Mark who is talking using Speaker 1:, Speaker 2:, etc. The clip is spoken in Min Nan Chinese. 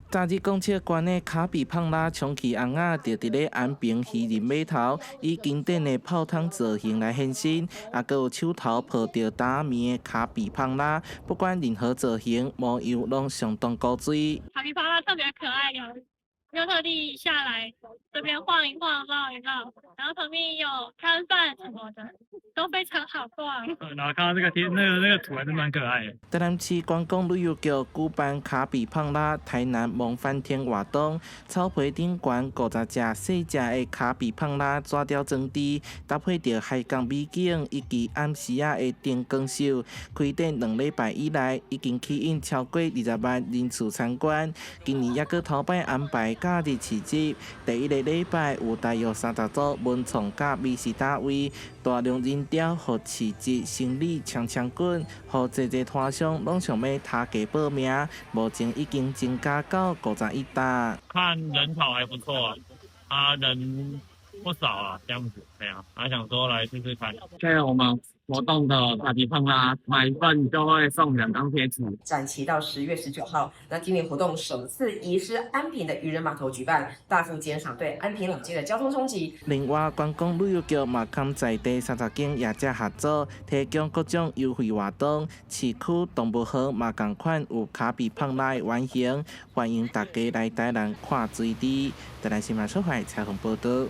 Speaker 1: 昨日公尺懸的卡比胖拉充氣尪仔，就佇咧安平漁人碼頭，以經典的炮筒造型來現身，啊，閣有手頭抱著打麵的卡比胖拉，不管任何造型模樣，攏相當古錐。
Speaker 2: 卡比胖拉特別可愛，又特地下來這邊晃一晃、繞一繞，然後旁邊有攤販什麼的，都非常好逛。
Speaker 3: 然後看到這個貼，那個圖還是蠻可愛的。
Speaker 1: 台南市觀光旅遊局舉辦卡比胖拉台南夢翻天活動，草皮頂懸50隻細隻的卡比胖拉紙雕裝置，搭配著海港美景以及暗時仔的燈光秀。開展2禮拜以來，已經吸引超過20萬人次參觀。今年猶閣頭擺安排假日市集，第一個禮拜有大約30組文創佮美食攤位，大量人潮，予市集生意搶搶滾，予濟濟攤商攏想欲頭家報名，目前已經增加到51擔。
Speaker 3: 看人潮還不錯啊，人不少啊，這樣子，對啊，還想說來試試看。
Speaker 4: 在我們活動的卡比胖拉，買一份就會送2張貼紙。
Speaker 5: 展期到10月19號。那今年活動首次移師安平的漁人碼頭舉辦，大幅減少對安平老街的交通衝擊。
Speaker 1: 另外，觀光旅遊局嘛佮在地30間業者合作，提供各種優惠活動。市區動物園嘛仝款有卡比胖拉的原型，歡迎大家來台南看水滴。台南新聞出發採訪報導。